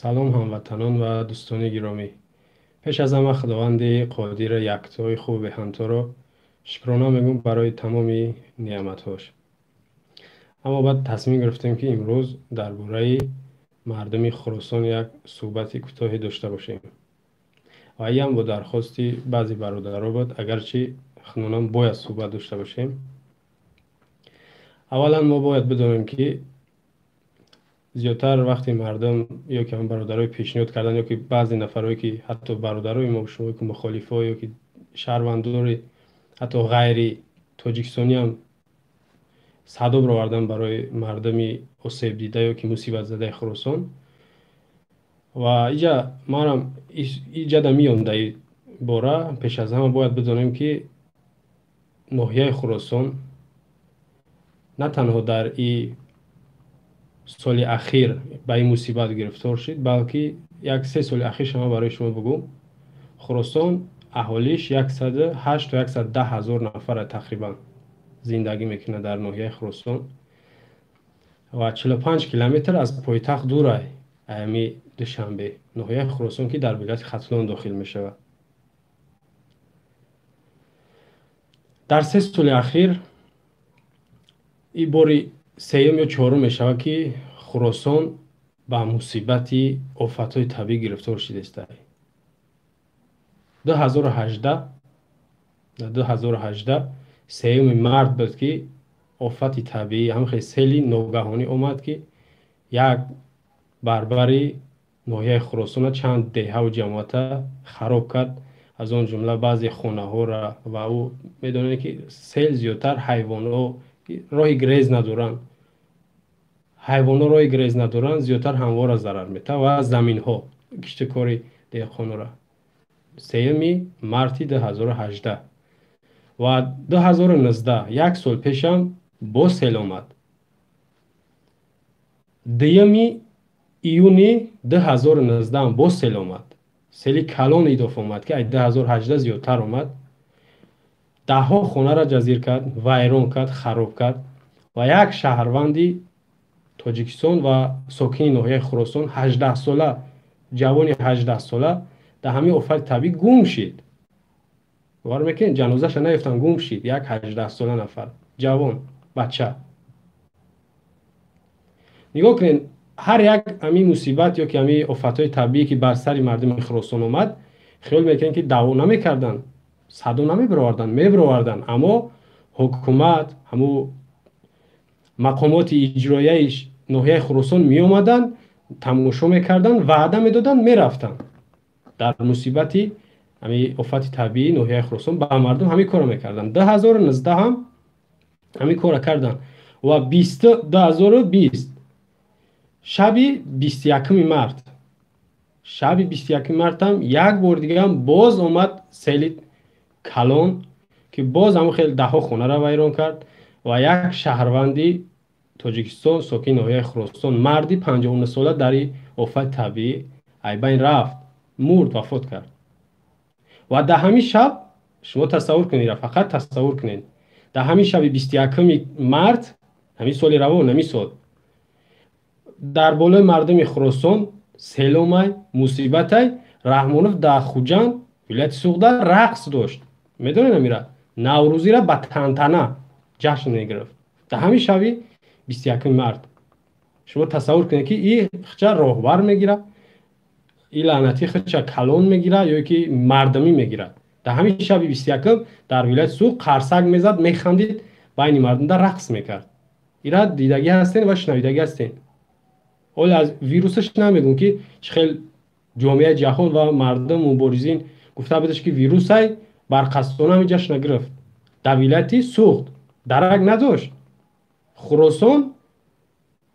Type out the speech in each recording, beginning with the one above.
Салом, ҳамватанон ва дӯстони гиромӣ. Пеш аз ҳама Худованди қодири яктои хубу беҳамторо шукрона мегӯм барои тамоми неъматҳош. Аммо баъд тасмим гирифтем, ки имрӯз дар бораи мардуми Хуросон як суҳбати кӯтоҳе дошта бошем. Ва иам бо дархости баъзе бародаро буд, агарчи хунонам бояд суҳбат дошта бошем. Аввалан мо бояд бидонем, ки зиёдтар вақти мардум ё ки ҳам бародарои пешниҳод кардан, ё ки баъзе нафарое, ки ҳатто бародарои мо, шумо, ки мухолифо ё ки шаҳрвандори ҳатто ғайри тоҷикистониам садо баровардан барои мардуми осебдида ё ки мусибатзадаи Хуросон. Ва иҷа манам иҷада меём дар бора. Пеш аз ҳама бояд бидонем, ки ноҳияи Хуросон на танҳо дар и соли ахир ба ин мусибат гирифтор шуд, балки як се соли ахир шама барои шумо бигӯм, Хуросон аҳолиш 108 то 110 ҳазор нафара тақрибан зиндагӣ мекунад дар ноҳияи Хуросон ва 45 километр аз пойтахт дурай, ами Душанбе, ноҳияи Хуросон, ки дар вилояти Хатлон дохил мешавад. Дар се соли ахир и бори сеюм ё чорум мешавад, ки Хуросон ба мусибати офатҳои табиӣ гирифтор шудааст. 2018, 3 март буд, ки офати табиӣ, ҳамхел сели ногаҳонӣ омад, ки як барбари ноҳияи Хуросона чанд деҳаву ҷамоата хароб кард, аз он ҷумла баъзе хонаҳоро. Ва ӯ медонед, ки сел зиёдтар ҳайвонҳо роҳи грез надоранд, ҳайвонҳо роҳи грез надоранд, зиёдтар ҳамвора зарар метавад ва заминҳо, киштукори деҳқонора. 3 марти 2018 ва 2019, як сол пешам, боз сел омад. 2 июни 2019 боз сел омад, сели калон идофа омад, ки аз 2018 зиёдтар омад, даҳҳо хонаро ҷазир кард, вайрон кард, хароб кард ва як шаҳрванди Тоҷикистон ва сокини ноҳияи Хуросон, 18сола, ҷавони 18сола дар ҳамин офати табиӣ гум шид. Бовар мекунед, ҷанозаша наёфтан, гум шид. Як 18сола нафар, ҷавон, бача. Нигоҳ кунед, ҳар як ҳамин мусибат ё ки ҳамин офатҳои табиӣ, ки бар сари мардуми Хуросон омад, хиёл мекунед, ки даъво намекарданд, садо намебироварданд? Мебироварданд, аммо ҳукумат, ҳамун мақомоти иҷроияи ноҳияи Хуросон меомаданд, тамошо мекарданд, ваъда медоданд, мерафтанд. Дар мусибати ҳамин офати табиӣ ноҳияи Хуросон ба мардум ҳамин корро мекарданд. 2019 ҳам ҳамин корро карданд ва 2020 шаби 21 март, шаби 21 мартам як бор дигаам боз омад сели калон, ки боз ҳамон хел даҳҳо хонаро вайрон кард ва як шаҳрванди Тоҷикистон, сокини ноҳияи Хуросон, марди 59сола дар ин офати табиӣ айбайн рафт, мурд, вафот кард. Ва дар ҳамин шаб, шумо тасаввур кунед, фақат тасаввур кунед, дар ҳамин шаби 21 март ҳамин соли равон, ҳамин сол, дар болои мардуми Хуросон сел омай, мусибатай, Раҳмонов дар Хуҷанд, вилояти Суғда, рақс дошт. Медонед, амира наврӯзиро ба тантана ҷашн мегирифт дар ҳамин шаби 21 март. Шумо тасаввур кунед, ки и хча роҳбар мегирад, и лаънатӣ хча калон мегирад ё ки мардумӣ мегирад. Дар ҳамин шаби 21-м дар вилояти Суғд қарсак мезад, механдид, байни мардумда рақс мекард. Ира дидагӣ ҳастен ва шунавидагӣ ҳастен. Ҳоло аз вирусаш намегӯм, ки чӣ хел ҷомеаи ҷаҳон ва мардум, муборизин гуфта будаш, ки вирусай, барқасдона ҳамин ҷашна гирифт дар вилояти Суғд. Дарак надошт Хуросон.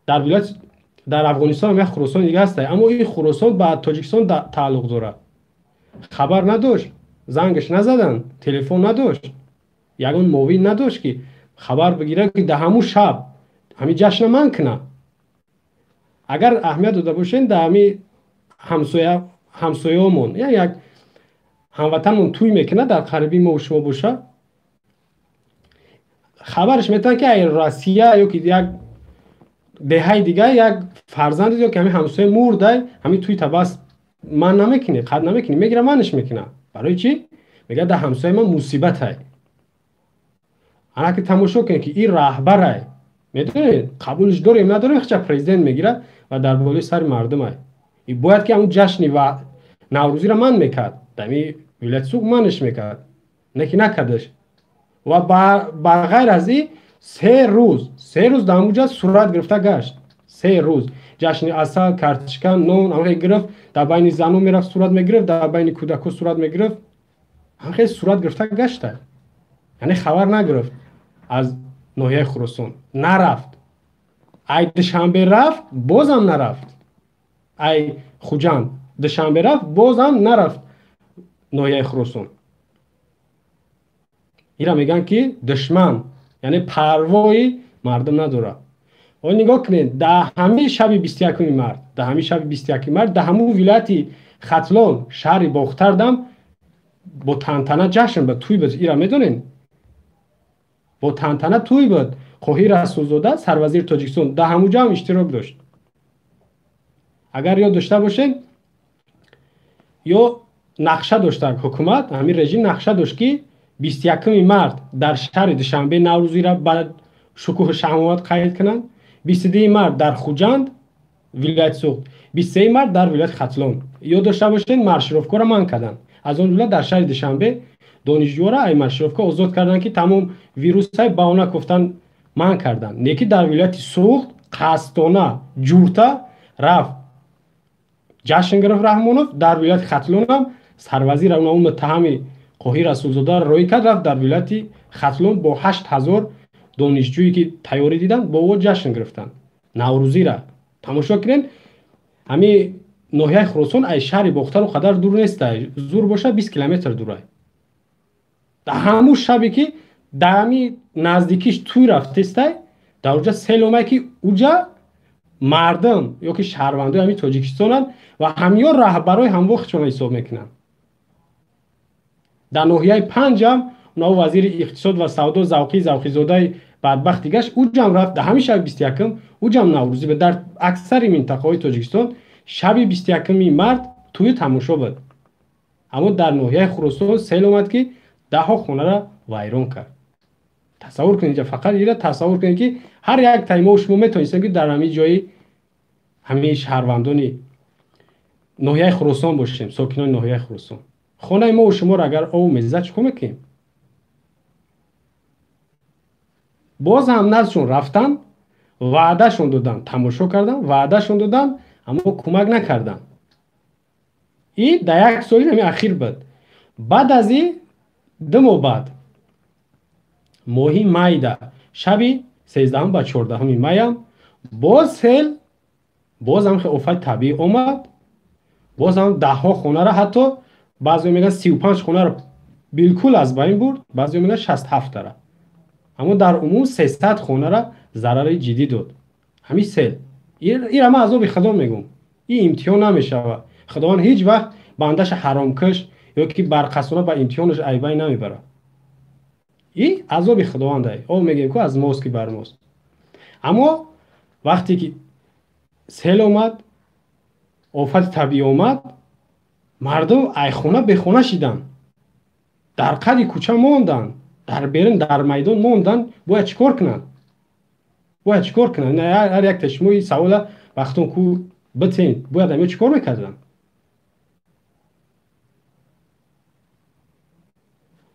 Дар вилоят, дар Афғонистон як Хуросон дига ҳаст, аммо ин Хуросон ба Тоҷикистон тааллуқ дорад. Хабар надошт, зангаш назаданд, телефон надошт, ягон мовин надошт, ки хабар бигирад, ки дар ҳамун шаб ҳамин ҷашна ман кунад. Агар аҳамият дода бошед, дар ҳамин ҳамсояомон як ҳамватанмон тӯй мекунад, дар қариби мо шумо боша, хабараш метавонад, ки ай Россия ё ки як Деҳаи дига як фарзанд ё ки ҳамин ҳамсоя мурдай, ҳамин туй табас ман намекунӣ, қад намекунӣ, мегира манаш мекуна. Барои чӣ? Мегӯяд, дар ҳамсояи ман мусибатай. Ана ки тамошо кунед, ки ин раҳбарай, медонед, қабулш дорем надорем, хча президент мегирад ва дар болои сари мардумай. И бояд ки ҳамун ҷашни ва наврӯзиро ман мекард, дар вилояти Суғд манаш мекард, не ки накардаш. Ва ба ғайр аз ин 3 рӯз дар ҳамунҷа сурат гирифта гашт. 3 рӯз ҷашни асал, картишка, нон ҳамхел гирифт, дар байни занон мерафт, сурат мегирифт, дар байни кӯдакҳо сурат мегирифт, ҳамхел сурат гирифта гашта. Яъне хабар нагирифт аз ноҳияи Хуросон, нарафт. Ай Душанбе рафт, бозам нарафт. Ай Хуҷанд Душанбе рафт, бозам нарафт ноҳияи Хуросон. Ира мегӯянд, ки душман, яъне парвои мардум надорад. О, нигоҳ кунед, дар ҳамин шаби 21-уми март, дар ҳамин шаби 21-уми март, дар ҳамун вилояти Хатлон, шаҳри Бохтардам бо тантана ҷашн буд, тӯй буд. Ира медонед, бо тантана тӯй буд. Қоҳир Расулзода, сарвазири Тоҷикистон, дар ҳамун ҷо ҳам иштирок дошт. Агар ёд дошта бошед, ё нақша дошта ҳукумат, ҳамин режим нақша дошт, ки 21-уми март дар шаҳри Душанбе наврӯзиро ба шукӯҳу шаҳомат қайд кунанд, 22-уми март дар Хуҷанд, вилояти Суғд, 23-уми март дар вилояти Хатлон. Ёд дошта бошед, маршировкаро манъ карданд. Аз он ҷумла дар шаҳри Душанбе донишҷӯҳоро ай маршировка озод карданд, ки тамом вирусай баҳона гуфтан манъ карданд. Не ки дар вилояти Суғд қасдона ҷурта рафт, ҷашн гирифт Раҳмонов. Дар вилояти Хатлонам сарвазир он муттаҳами Қоҳир Расулзодаро роҳӣ кард, рафт дар вилояти Хатлон бо 8000 донишҷӯе, ки тайёрӣ диданд, бо ӯ ҷашн гирифтанд наврӯзира. Тамошо кунед, ҳамин ноҳияи Хуросон ай шаҳри Бохтару қадар дур нестай, зур бошад, 20 километр дурай. Дар ҳамун шабе, ки дар ҳамин наздикиш тӯй рафтестай, дар уҷа сел омад, ки уҷа мардум ё ки шаҳрвандои ҳамин Тоҷикистонанд ва ҳамё раҳбарои ҳамвохчона ҳисоб мекунанд. Дар ноҳияи Панҷам нав вазири иқтисод ва савдо Завқӣ Завқизодаи бадбахт дигаш уҷам рафт. Дар ҳамин шаби 21-ум уҷам наврӯзӣ буд. Дар аксари минтақаҳои Тоҷикистон шаби 21-уми март тӯю тамошо буд, аммо дар ноҳияи Хуросон сел омад, ки даҳҳо хонаро вайрон кард. Тасаввур кунед, инҷа фақат ира тасаввур кунед, ки ҳар як таи мо шумо метавонистем, ки дар ҳамин ҷои ҳамин шаҳрвандони ноҳияи Хуросон бошем, сокинони ноҳияи Хуросон. Хонаи мо шуморо агар ов мезад, чӣ кор мекунем? Боз ҳам наздшон рафтан, ваъдашон додан, тамошо кардан, ваъдашон додан, аммо кӯмак накарданд. И дар як соли ҳамин ахир буд. Баъд аз ин 2 моҳ баъд, моҳи майда, шаби 13-ум ба 14-уми маям боз сел, боз ҳам офати табиӣ омад, боз ҳам даҳҳо хонаро, ҳатто баъзео мегӯянд, 35 хонаро билкул аз байн бурд, баъзео мегӯянд, 67-тара, аммо дар умум 300 хонара зарари ҷиддӣ дод ҳамин сел. Ира ман азоби Худо мегӯм, ин имтиҳон намешавад. Худованд ҳеҷ вақт бандаша ҳаромкаш ё ки барқасона ба имтиҳонаш айбай намебарад. И азоби Худовандай, о мегӯем ку аз мост, ки бар мост. Аммо вақте ки сел омад, офати табиӣ омад, мардум айхона бехона шиданд, дар қади кӯча монданд, дар берун, дар майдон монданд. Бояд чӣ кор кунанд? Бояд чӣ кор кунанд? Ҳар якта шумо ин савола вақтон ку битен. Бояд амиё чӣ кор мекарданд?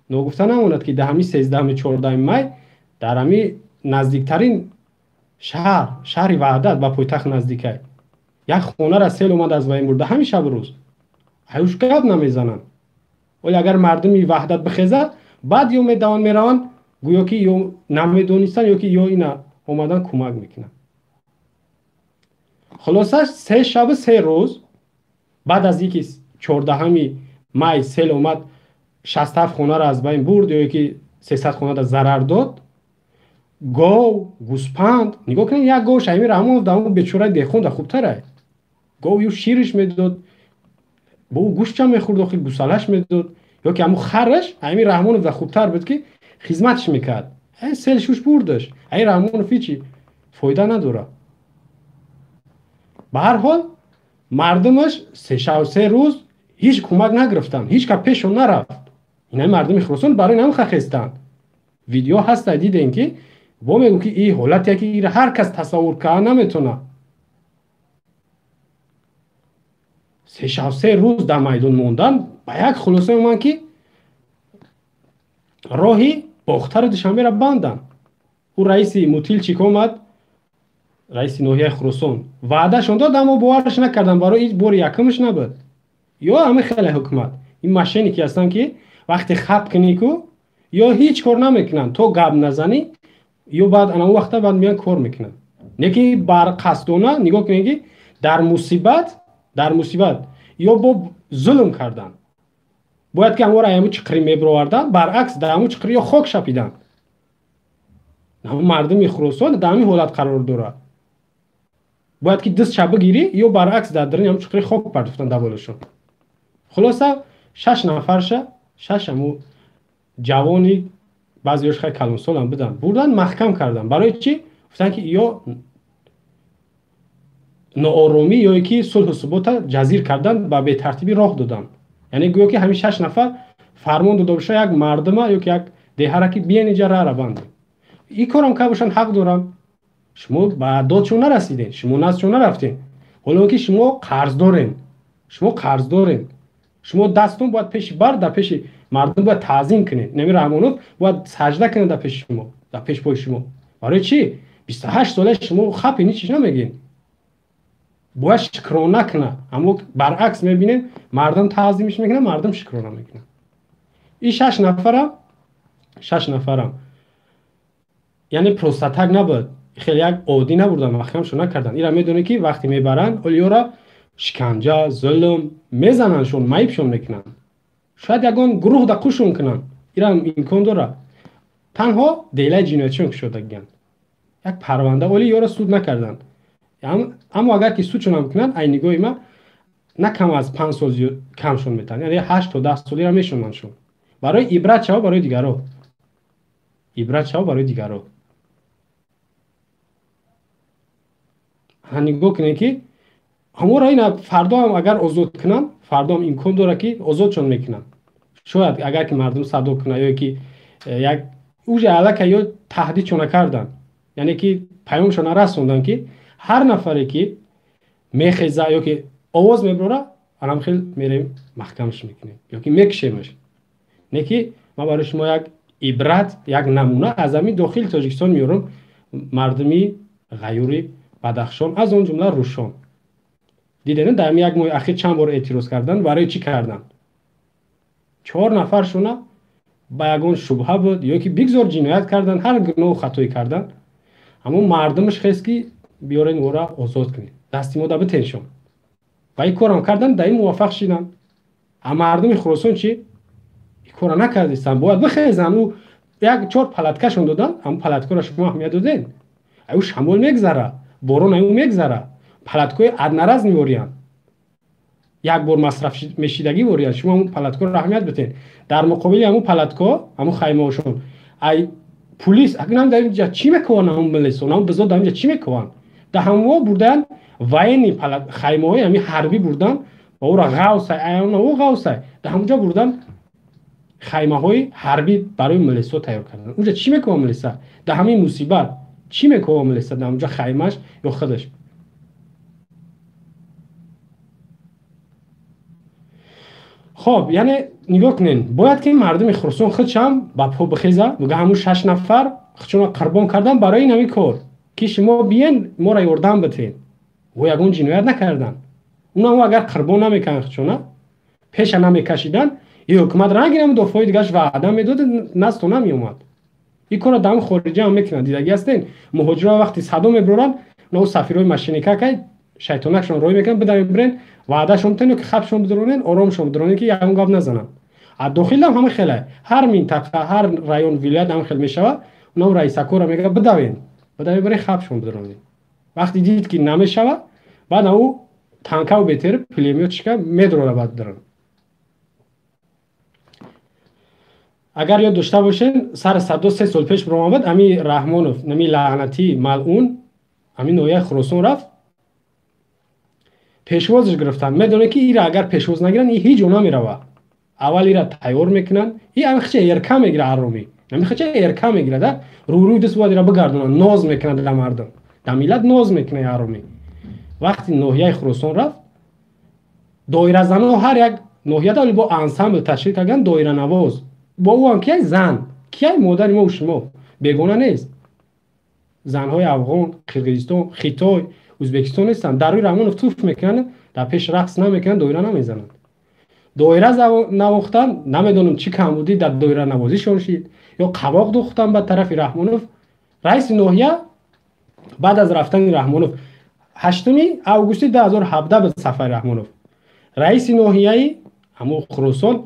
Ногуфта намонад, ки дар ҳамин 13-уми 14-уми май дар ҳамин наздиктарин шаҳр, шаҳри Ваҳдат, ба пойтахт наздикай, як хонара сел омад, аз байн бурда ҳамин шабу рӯз. Аюш гап намезананд. Оле агар мардуми Ваҳдат бихезад, баъд ё медаванд, мераванд, гӯё ки ё намедонистанд, ё ки ё ина омадан кӯмак мекунанд. Хулоса, 3 шабу 3 рӯз баъд аз ин ки 14-уми май сел омад, 67 хонаро аз байн бурд ё ки 300 хонада зарар дод, гов, гӯспанд. Нигоҳ кунед, як гов Шаҳими Раҳмонов дар он бечораи деҳқонда хубтарай. Гов ю шириш медод, бо ӯ гӯштчам мехӯрд, охи гусалаш медод, ё ки ҳамун хараш ҳамин Раҳмонов да хубтар буд, ки хизматш мекард. Сел шуш бурдаш. Ай Раҳмонов ҳичи фоида надорад. Ба ҳар ҳол мардумаш се рӯз ҳеҷ кӯмак нагирифтанд, ҳеҷ кас пешон нарафт. Инаи мардуми Хуросон барои нам хахестанд. Видео ҳаста, дидем ки бо мегӯ ки ин ҳолате ки ира ҳар кас тасаввур карда наметавонад. 3 шаб 3 рӯз дар майдон мондан, ба як хулоса оманд ки роҳи Бохтару Душанберо банданд. Ӯ раиси Мутилчик омад, раиси ноҳияи Хуросон, ваъдашон дод, аммо бовараш накарданд, барои ин бори якумаш набуд. Ё ҳамин хеле ҳукумат ин мошенники ҳастанд ки вақте хап кунӣ ку ё ҳеҷ кор намекунанд, то гап назанӣ, ё баъд ана он вақта баъд меян кор мекунанд. Не ки барқасдона нигоҳ кунед ки дар мусибат ё бо зулм кардан бояд ки ҳамора ҳамун чиқирӣ мебировардан, баръакс дар ҳамун чиқирӣ ё хок шапиданд. Мардуми Хуросон дар ҳамин ҳолат қарор дорад. Бояд ки дастша бигирӣ, ё баръакс дар даруни ҳамун чиқирӣ хок партофтан дар болошон. Хулоса, шаш нафарша, шаш ҳамун ҷавони, баъзеёш хеле калонсолам буданд, бурдан маҳкам кардан. Барои чӣ? Гуфтанд ки ё нооромӣ ё ки сулҳу субота ҷазир кардан, ба бетартибӣ роҳ доданд. Яъне гӯё ки ҳамин шаш нафар фармон дода боша як мардума ё ки як деҳара ки биен инҷа рара бандем. Ин корам ка бошанд, ҳақ доранд. Шумо ба додшон нарасидем, шумо наздшон нарафтем, ҳоло ки шумо қарздорен, шумо қарздорен, шумо дастон бояд пеши бар, дар пеши мардум бояд таъзим кунед. Нами Раҳмонов бояд саҷда кунад дар пеши шумо, дар пеш пои шумо. Барои чӣ? 28 сола шумо хапи ҳеҷ намегӯед, бояд шукрона кунад. Аммо баръакс мебинем, мардум таъзимиш мекунад, мардум шукрона мекунад. Ин шаш нафарам яъне просто так набуд, хеле як оддӣ набурдан, маҳкамшон накардан. Ира медонӣ ки вақте мебаранд олиёра шиканҷа, зулм, мезанандшон, маибшон мекунанд, шояд ягон гурӯҳ да қушон кунанд, ирам имкон дорад. Танҳо делаи ҷиноятшон кушодагиянд, як парванда, оли ёра суд накарданд. Аммо агар ки судшонам кунанд, ай нигоҳи ма на кам аз 5 сол камшон метаҳанд, яъне 8 то 10 солира мешонандшон, барои ибрат шава барои дигаро, ибрат шава барои дигаро. Нигоҳ кунед ки ҳаморо ина фардоам агар озод кунанд, фардоам имкон дорад ки озодшон мекунанд. Шояд агар ки мардум садо кунад ё ки як уже аллакай ё таҳдидшона карданд, яъне ки паёмшона расонданд ки ҳар нафаре ки мехеза ё ки овоз мебарора, анам хел мерем маҳкамаш мекунем ё ки мекушемаш. Не ки ман барои шумо як ибрат, як намуна аз ҳамин дохили Тоҷикистон меорам. Мардуми ғаюри Бадахшон, аз он ҷумла Рӯшон, дидем, дар як моҳи ахир чанд бор эътироз карданд. Барои чӣ карданд? Чор нафаршона ба ягон шубҳа буд ё ки бигзор ҷиноят карданд, ҳар гуноҳу хатое карданд, аммо мардумаш хест ки биёрен ора озод кунед, дасти мо да битеншон. Ва ин корам карданд, дар ин муваффақ шиданд. А мардуми Хуросон чӣ? Ин кора накардистанд, бояд бихезанд. Ӯ як чор палаткашон доданд, ҳамн палаткаро шумо аҳамият додед, ӯ шамол мегзара, борон аю мегзара. Палаткои одноразовый вориянд, як бор масраф мешидагӣ вориянд. Шумо ҳамн палаткоро аҳамият битед. Дар муқобили ҳамун палатко, ҳамун хаймаҳошон ай пулис акнам дар инҷа чӣ мекунанд? Ҳамун милисон, ҳамун бизод дар инҷа чӣ мекунанд? Дар ҳамво бурданд военный хаймаҳои ҳамин ҳарбӣ бурдан ва ӯра ғавсай, ӯ ғавсай, дар ҳамунҷо бурдан хаймаҳои ҳарбӣ барои милисо тайёр кардан. Унҷа чӣ мекунад милиса дар ҳамин мусибат? Чӣ мекунад милиса дар ҳамунҷа, хаймаш ё худаш? Хоб, яъне нигоҳ кунед, бояд ки мардуми Хуросон худшам ба по бихеза, мега ҳамун шаш нафар худшона қурбон кардан барои ин ҳамин кор ки шумо биен моро ёрдам битед. Ӯ ягон ҷиноят накардан. Унамо агар қурбон намекарданд, худшона пеша намекашиданд, и ҳукумат ранги мудофиаи дигаш ваъда медод, насто намеомад. Ин корро дар хориҷа ҳам мекунанд, дидагӣ ҳастен. Муҳоҷирон вақти садо мебароранд, на сафирҳои машиникакай шайтонакшон роҳӣ мекунанд, буда мебирен, ваъдашон битен ё ки хабшон бидоронен, оромшон бидоронен ки ягон гап назананд. А дохилам ҳама хеле, ҳар минтақа, ҳар район, вилоят ҳама хел мешавад. Унам раисакора мега: «Бидавен, буда мебарен, хабшон бидоронен». Вақте дид ки намешавад, баъд ӯ танкаву бетер пулемётчика медорора, баъд дарон. Агар ёд дошта бошен, сари садо 3 сол пеш баромад, ами Раҳмонов, нами лаънатӣ малъун, ами ноҳияи Хуросон рафт. Пешвозш гирифтанд. Медонед, ки ира агар пешвоз нагиранд, и ҳеҷ ҷо намерава. Аввал ира тайёр мекунанд, и ҳамихча эрка мегира, ҳаромӣ ҳамихча эрка мегирад, рӯрӯи даст бояд ира бигардонанд, ноз мекунад да мардум, да миллат ноз мекунад ҳаромӣ. Вақти ноҳияи Хуросон рафт, доиразанҳо ҳар як ноҳияда бо ансамбл ташкил карданд, доиранавоз. Бо ӯ ҳам кияй зан, кияй модари мо, шумо бегона нест. Занҳои афғон, Қирғизистон, Хитой, Ӯзбекистон нестанд. Дар рӯи Раҳмонов туф мекунанд, дар пеш рақс намекунанд, доира намезананд. Доира навохтан, намедонам, чӣ камбудӣ дар доиранавозишон шид ё қавоқ духтан ба тарафи Раҳмонов. Раиси ноҳия баъд аз рафтани Раҳмонов, 8 августи 2017 буд сафари Раҳмонов, раиси ноҳияи ҳамун Хуросон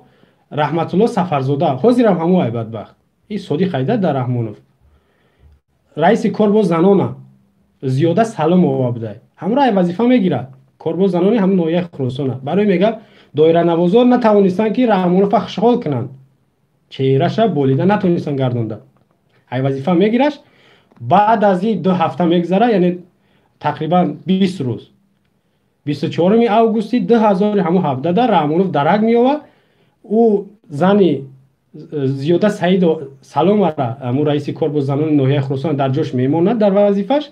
Раҳматулло Сафарзода, ҳозирам ҳамун ай бадбахт и Содиқ айда дар Раҳмонов, раиси кор бо занона Зиёда Саломова будай, ҳамро ай вазифа мегирад. Кор бо занони ҳамун ноҳияи Хуросона барои мега, доиранавозон натавонистанд, ки Раҳмонова хушҳол кунанд, чеҳраша болида натавонистанд гардонда. Ай вазифа мегираш. Баъд аз и 2 ҳафта мегзара, яъне тақрибан 20 рӯз, 24 августи 2017-да Раҳмонов дарак меёвад. Ӯ зани Зиёда Саидо Саломара, ҳамун раиси кор бо занони ноҳияи Хуросон, дар ҷош мемонад, дар вазифаш,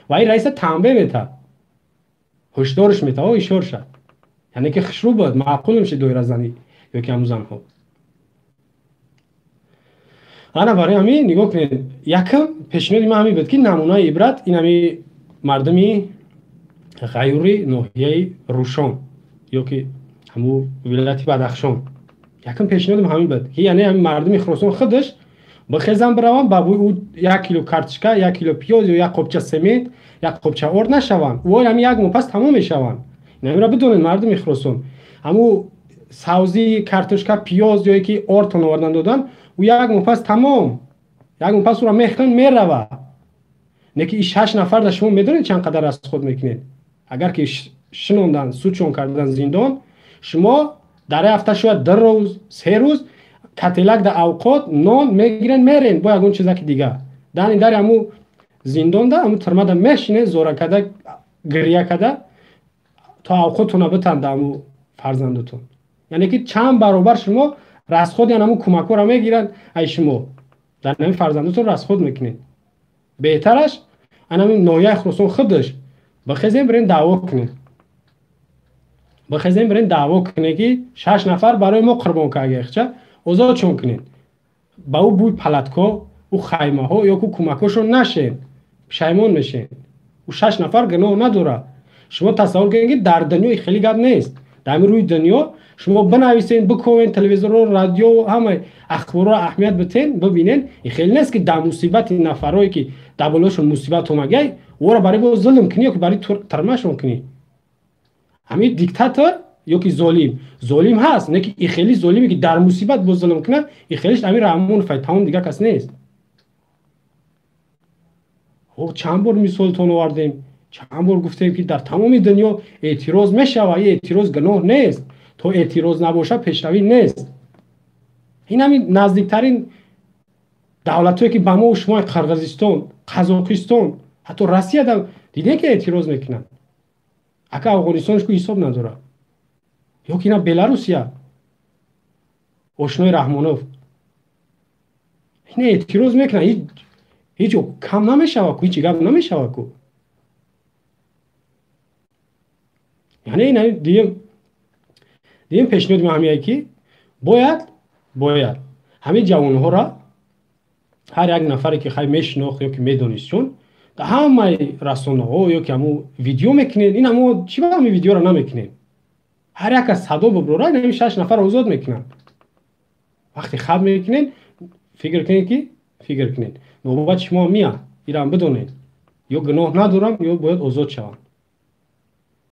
ва ин раиса танбеҳ метаҳад, ҳушдорш метаҳад, ишор шад, яъне ки хушрӯ буд, маъқул мешид доиразанӣ ё ки ҳамун занҳо. Ана барои ҳамин нигоҳ кунед, якм пешниҳоди ман ҳамин буд, ки намунаи ибрат ин ҳами мардуми ғайюри ноҳияи Рӯшон ё ки ҳамун вилояти Бадахшон. Якм пешниҳодим ҳамин буд, ки яъне ҳамин мардуми Хуросон худаш бихезан, бираванд, ба бӯи ӯ 1 кило картошка, 1 кило пиёз ё як қопча семент, як қопча орд нашаванд. Ӯ ҳами як моҳ пас тамом мешаванд. Инамиро бидонед, мардуми Хуросон, ҳамун савзӣ, картошка, пиёз ё ки ордтон овардан додан, ӯ як моҳ пас тамом, як моҳ пас ӯро мехӯранд, мерава. Не ки и шаш нафар да шумо медонед, чанд қадар расход мекунед. Агар ки шинондан, судшон кардан, зиндон, шумо дар як ҳафта шояд 2 рӯз, 3 рӯз кателак да авқот нон мегирен, мерен бо ягон чизаки дига дани дари ҳаму зиндонда, ҳаму тирмада мешине, зора када, гиря када, то авқотона битанда ҳаму фарзандатон. Яъне ки чанд баробар шумо расход, ян ҳаму кӯмакҳоро мегиранд ай шумо, дар ҳамин фарзандатон расход мекунед. Беҳтараш анами ноҳияи Хуросон худаш бихезем, бирем, даъво кунем, бихезем, бирем, даъво кунем, ки шаш нафар барои мо қурбон кардагихча озодшон кунед. Ба ӯ бӯи палатко, ӯ хаймаҳо ё ку кӯмакҳошон нашен, пушаймон мешен. Ӯ шаш нафар гуноҳ надорад. Шумо тасаввур кунед, ки дар дунё хеле гап нест. Дар ҳамин рӯи дунё шумо бинависен, бикӯвен, телевизорро, радио, ҳама ахборро аҳамият битен, бибинен, хеле нест, ки дар мусибати нафарое, ки дар болошон мусибат омагай, ӯро барои бо зулм кунӣ ё ки барои тирмашон кунӣ. Ҳамин диктатор ё ки золим, золим ҳаст, не ки и хеле золиме, ки дар мусибат бо зулм кунад, и хелиш ҳамин Раҳмонов, тамом, дигар кас нест. Чанд бор мисолтон овардем, чанд бор гуфтем, ки дар тамоми дунё эътироз мешавад. И эътироз гуноҳ нест. То эътироз набошад, пешравӣ нест. Ин ҳамин наздиктарин давлатҳое, ки ба мо шумо, Қирғизистон, Қазоқистон, ҳатто Россияда дидем, ки эътироз мекунанд. Ака Афғонистонш ку ҳисоб надорад, ё ки ина Беларусия, ошнои Раҳмонов, ина эътироз мекунанд, ҳеҷ кам намешавад ку, ҳеҷ гап намешавад ку. Яъне ина дигим пешниҳоди ман ҳамие, ки бояд ҳамин ҷавонҳоро ҳар як нафаре, ки хай мешинохт ё ки медонист, чун дар ҳамаи расонаҳо ё ки ҳамун видео мекунед, ин ҳамо чӣ ба ҳамин видеоро намекунед, ҳар як аз садо буброра, ин шаш нафар озод мекунанд. Вақте хаб мекунед, фикр кунед, ки фикр кунед, навбат шумо меяд. Ирам бидонед, ё гуноҳ надорам, ё бояд озод шавам.